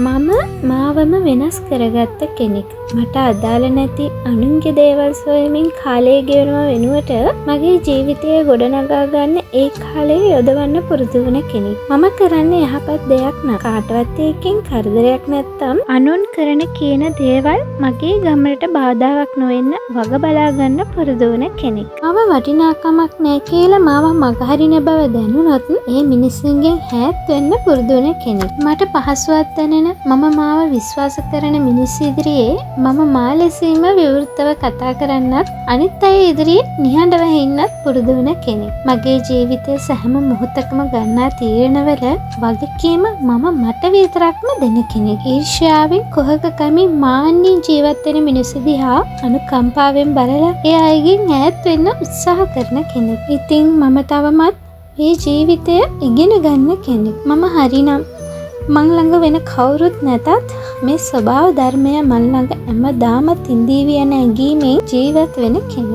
මම මාවම වෙනස් කරගත්ත කෙනෙක්. මට අදාළ නැති අනුන්ගේ දේවල් සොයමින් කාලය ගෙවනවා වෙනුවට මගේ ජීවිතය ගොඩනගා ගන්න ඒ කාලය යොදවන්න පුරුදු වුණ කෙනෙක්. මම කරන්නේ යහපත් දෙයක් නම් කාටවත් ඒකෙන් කරදරයක් නැත්තම් අනුන් කරන කියන දේවල් මගේ ගමනට බාධාවක් නොවෙන්න වග බලා ගන්න පුරුදු වුණ කෙනෙක්. මම වටිනාකමක් නෑ කියලා මාව මගහරින බව දැනුණොත් ඒ මිනිස්සුන්ගෙන් ඈත් වෙන්න පුරුදු වුණ කෙනෙක්. මට පහසුවක් දැනෙන මම මාව විශ්වාස කරන මිනිස්සු ඉදිරියේ මම මා ලෙසින්ම විවෘතව කතා කරන්නත් අනිත් අය ඉදිරියේ නිහඬව ඉන්නත් පුරුදු වුණ කෙනෙක්. මගේ ජීවිතයේ සෑම මොහොතකම ගන්නා තීරණවල වගකීම මම මට විතරක්ම දෙන කෙනෙක්. ඊර්ෂ්‍යාවෙන්, කුහකකමින්, මාන්නෙන් ජීවත් වෙන මිනිස්සු දිහා අනුකම්පාවෙන් බලලා ඒ අයගෙන් ඈත් වෙන්න උත්සාහ කරන කෙනෙක්. ඉතින් මම තවමත් මේ ජීවිතය ඉගෙන ගන්න කෙනෙක්. මම හරිනම් මං ළඟ වෙන කවුරුත් නැතත් මේ ස්වභාව ධර්මය මං ළඟ හැමදාමත් ඉඳීවි යන හැඟීමෙන් ජීවත් වෙන කෙනෙක්.